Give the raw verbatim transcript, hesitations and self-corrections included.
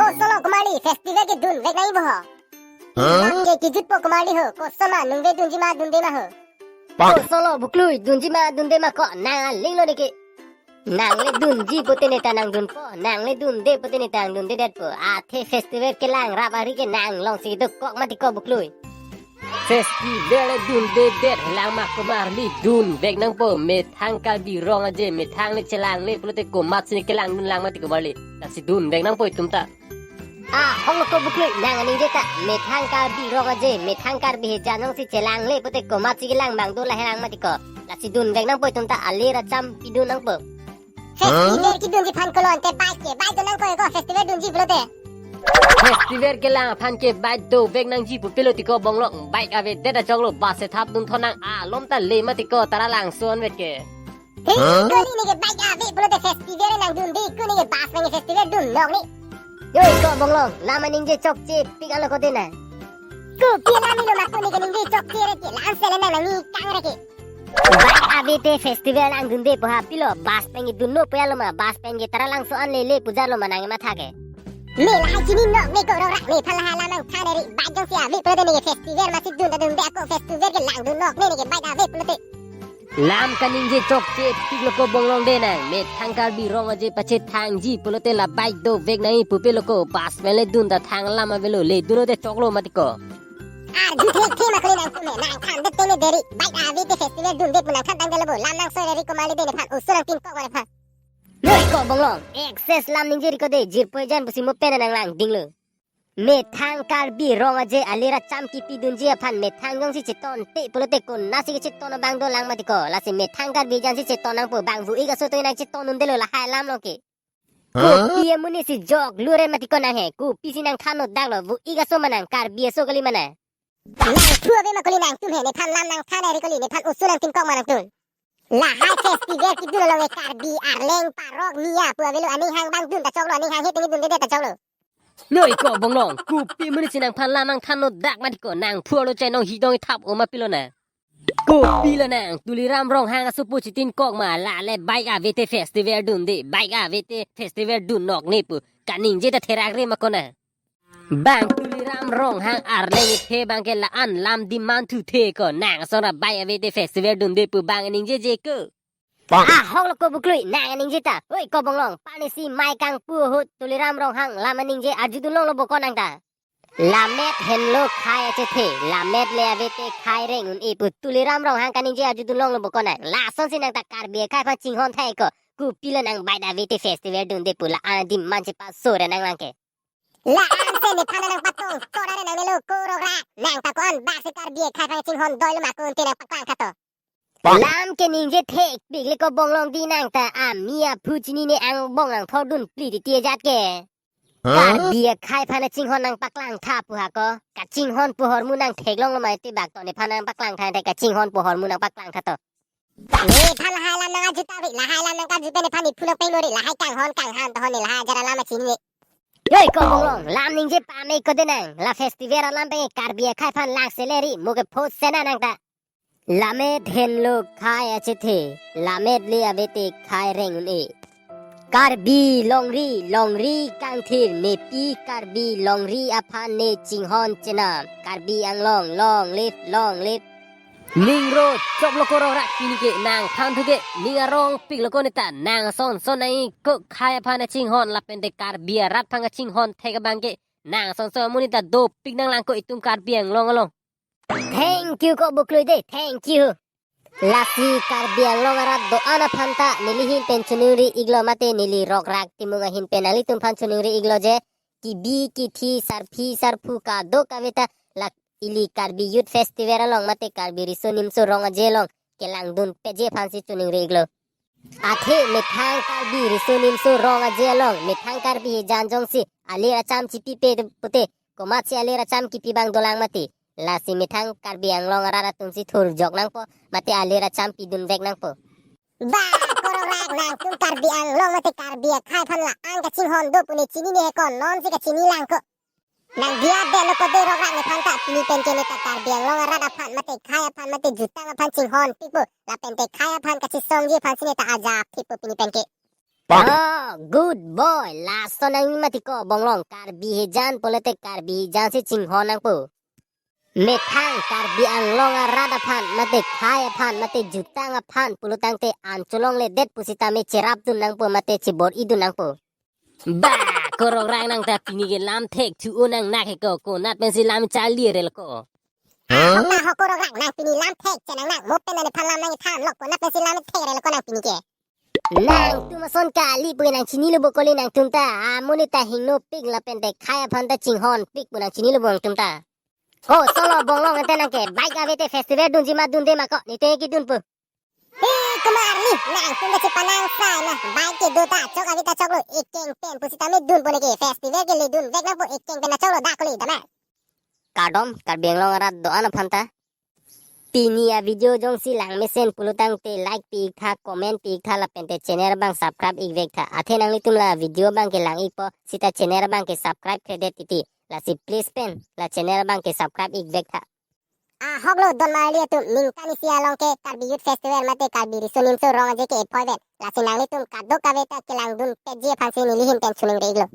Kosonlo komarli, festival kedun vek nangji bo ho. Huh? Ke kijutpo komarli ho, koson ma ningve dunji ma dunde ma ho. Kosonlo Buklui, dunji ma dunde ma ko nang alinglo neke. Nang le dunji pute neta nang dunpo, nang le dunde pute neta nang dundedetpo. Athe festival kelang rap ari ke nang longsi dokok mati ko Buklui. Festival le dundedet lang ma komarli, dun vek nangpo. Methang Karbi Rong Aje, methang le chelangle pulote komatsi ne kelangdun lang mati komarli. Lasi dun vek nangpo itum ta. Ahong ko Buklui, nang aningje ta, methang Karbi Rong Aje, methang Karbi hejan jongsi chelangle pute komatsi kelang abang do lahai lang mati ko. Lasi dun vek nangpo itum ta, alir acham pidun nangpo. Festival kedunji aphan kolon te bike ke, bike do nangkoi ko festival dunji pulote. Festival kelang aphan ke bike do vek nangji pupilo ti ko Bonglong, bike avedet ta choklo, bus se thap dun thonang alom ta le mati ko Taralangso anvet ke. He, huh? Koni neke bike ave pulote festival nangdunde, koni neke bus nang festival dunnok ni. Oi ko Bonglong, lam aningje chokche pik alo ko dena. Kopi alam ilo ma koni neke ningje chokche re ke, lam sele nang nangni kang re ke. Bike ave te festival nangdunde pu ha pilo, bus pen ke dunno pu ya lo ma, bus pen ke Taralangso an lele pujar lo ma nang matha ke. Ne lahai chini nok ne ko rong rak nephan lahai alam nangthan ri, bike jongsi ave pulote neke festival masi dun ta dunde ako festival kelang dunnok ne neke bike ave pulote. Lam kaningje chokche pik lo ko Bonglong de nang, methang Karbi Rong Aje pachethangji pulote la bike do vek nangji pupilo ko, bus pen le dun ta thang alam avelo, le dunlo te choklo mati ko. Arju thekthe ma kali nangtum he, nangthan det tene deri, bike ave te festival dunde pu nangthan tang delo bo, lam nangsoi ri komarli de nephan, oso nangpinkok ma nephan. Noi ko Bonglong, excess lam ningje ri ko de, jirpo ejan pusi mo pen nang langdinglo. Methang Karbi Rong Aje alir acham kipidunji aphan methang jongsi chetonte pulote konatsi kecheton abang do lang mati ko, lasi methang Karbi jansi cheton nangpo, bang vu-ik aso to nang cheton undelo lahai alam lo ke. Huh? Kopi amonit si joklo re mati ko nang he, kopisi nangthan-o dak lo, vu-ik aso ma nang, Karbi aso kali ma nang. Nangthu ave ma kali nangtum he, nephan lam nangthan ri kali, nephan oso nangpinkok ma nangtum. Lahai festival kedun along e Karbi, Arleng, Parok, Miya pu avelo, aning hang abang dun ta choklo, aning hang he tengke dundedet ta choklo. Noi ko Bonglong, kopi amonit si nangphan lam nangthan-o dak mati ko, nang phulo chai nong hidong ithap o ma pilo na. Kopi lo nang, Tuliram Ronghang asopo chetinkok ma, la le bike ave te festival dunde, bike ave te festival dunnok ne pu kaningje ta therak re ma ko na. Bang Tuliram Ronghang Arleng ithe abang ke la-an lam demand thu the ko, nang asonra bike ave te festival dunde pu bang ningjeje ko. Ahong lo ko Buklui, nang ningje ta. Oi ko Bonglong, pani si mai kangpu ahut Tuliram Ronghang lam ningje arjudun longlo bo ko nang ta. Lamet henlo khai achethe, lamet le ave te khai reng un-e pu Tuliram Ronghang kaningje arjudun longlo bo ko nang. Lasonsi nang ta Karbi akhai aphan chinghon thai ko. Kopi lo nang bike ave te festival dunde pu la-an demand chepaso re nang lang ke. La-an se nephan nangpatong, kona re nang melo ko rong rak, nang ta ko-an bak se Karbi akhai aphan chinghon doi lo ma ko ante nangpaklang khato. Lam keningje thekpik le ko Bonglong di nang ta, ami aphu chinine angbong nangthordun phli titi ajat ke. Huh? Karbi akhai aphan chinghon nangpaklang tha pu ha ko. Kachinghon pu ahormu nang theklong lo ma te bak to nephan nangpaklang tha te kachinghon pu ahormu nangpaklang tha to. Nephan lahai alam nang arju ta ave, lahai alam nang arju pen nephan iphu nangpeng lo ri, lahai kanghon kanghan to ho ne lahai ajar alam chinine. Oi ko Bonglong, lam ningje pame ko de nang, la festival alam pen Karbi akhai aphan lang se le ri, mo ke phot se na nang ta. Lamet henlo khai achethe, lamet le ave te khai reng un-e. Karbi longri, longri kangthir, nepi Karbi longri aphan ne chinghon chenam. Karbi Anglong, long live, long live. Ning ro choklo ko rong rak pini ke nangthan thu ke, ning arong piklo ko ne ta, nang son son nang-i ko khai aphan chinghon lapen te Karbi arat aphan chinghon thek abang ke, nang son son amonit ta dopik nang lang ko itum Karbi Anglong along. Thank you ko Buklui de, thank you. Lasi Karbi Anglong arat do-an aphan ta neli ahin pen choningri iklo mate neli Rok Rak Timung ahin pen nanglitum aphan choningri iklo je, kibi kithi sarpi sarpo kadokave ta la ili Karbi Youth Festival along mate Karbi Riso Nimso Rong Aje along kelangdun peje aphansi choningri iklo. Athe methang Karbi Riso Nimso Rong Aje along, methang Karbi hejan jongsi alir acham chipipe pute, komatsi alir acham kipi abang dolang mati. Lasi methang Karbi Anglong arat atumsi thurjok nangpo, mate alir acham pidun vek nangpo. Ba, ko rong rak nangtum Karbi Anglong mate Karbi akhai aphan la-an kachinghon do pu ne chinine he ko, nonsi kachini lang ko. Nang biap detlo ko de rong rak nephan ta, pini pen ke ne ta Karbi Anglong arat aphan mate khai aphan mate jutang aphan chinghon pikpo, lapen te khai aphan kachesongji aphansi ne ta ajapikpo pini pen ke. Oh, good boy. Lason nang mati ko Bonglong, Karbi hijan pulote Karbi hijan si chinghon nangpo. Methang Karbi Anglong arat aphan, mate khei aphan, mate jutang aphan pulotangte an cholongledet pusitame cherapdun nangpo mate chebor-idun nangpo. Ba, ko Rorang nang ta pini ke lam thek thu o nang nak he ko, konat pensi lam charli rel ko. Hok na ho ko Rorang nang pini lam thek che nang nang, mo pen nephan lam nang than lok konat pensi lam thek rel ko nang pini ke. Nangtum ason kali pu nang chinilo bo kali nangtum ta. Amonit ta hingno pik lapente khei aphan ta chinghon pik pu nang chinilo bo nangtum ta. Oh, solo Bonglong ante nang ke bike ave te festival dunji ma dunde ma ko, ne te kedunpo. He, komarli, nangtum ta chepanang sai na, bike kedo ta chok ave ta choklo, ekeng pen pusitame dunpo ne ke, festival ke le dunvek nangpo, ekeng pen ta choklo da kali, dama. Kardom, Karbi Anglong arat do-an aphan ta. Pini a-video jongsi langmesen pulotangte like pi-ik tha, comment pi-ik tha, lapente channel abang subscribe-ik vek tha. Athe nanglitum la video abang ke lang-ikpo, seta channel abang ke subscribe-kre det titi. Lasi please pen, la channel abang ke subscribe-ik vek tha. Ahok lo don marli atum, ningkan isi along ke Karbi Youth Festival mate Karbi Riso Nimso Rong Aje ke ephoivet. Lasi nanglitum kadokave ta kelangdun petji aphansi neli ahin pen choningri-iklo.